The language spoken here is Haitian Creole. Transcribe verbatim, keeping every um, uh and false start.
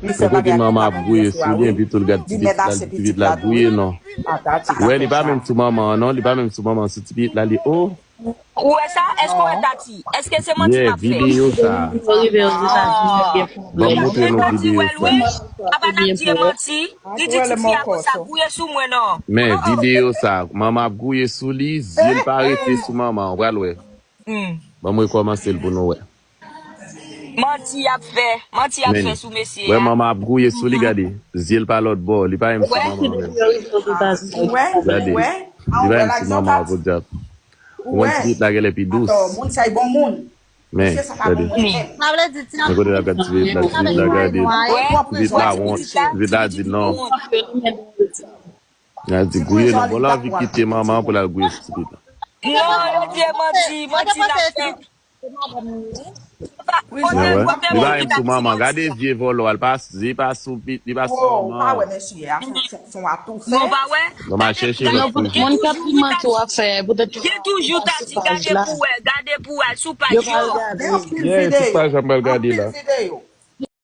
Yon kote manman ap gouye sou li, epi tou l gad ti pitit la, ti pitit la ap gouye, non. Wè, li pa menm sou manman an, non, li pa menm sou manman an, sou ti pitit la, li, o. Ou wè sa? Èske w wè Tati? Èske se manti l ap fè? Videyo sa. Ban m montre nou videyo sa. Apa n ap di e manti? Li di ti fi a konsa gouye sou mwen non. Men videyo sa, manman ap gouye sou li, zye l pa rete sou manman an, w pral wè. Ban m rekòmanse l pou nou wè. Manti y ap fè, manti y ap fè sou mesye a. Wè manman ap gouye sou li, gade. Zye l pa lòt bò, li pa menm sou manman an menm. Gade. Li pa menm sou manman an, podyab. Ou wè ti pitit la genlè pi dous. Moun sa e bon moun. Men, gade. Men kote l ap gad ti pitit la, ti pitit la gade. Ti pitit la wont, ti pitit la di non. L ap di gouye non, bon l anvi kite manman an pou l al gouye sou ti pitit la. Non, yo di e manti, manti l ap fè. Li pa menm sou manman. Gade vye vòlò a, li pa, li pa sou pit, li pa sou manman. Nou pa wè? Nou al chèche lòt kote. Moun k ap di manti w ap fè, poutèt ou pa sou paj la. Gade pou wè, sou paj yo. Yeah, tout paj la m pral gade la.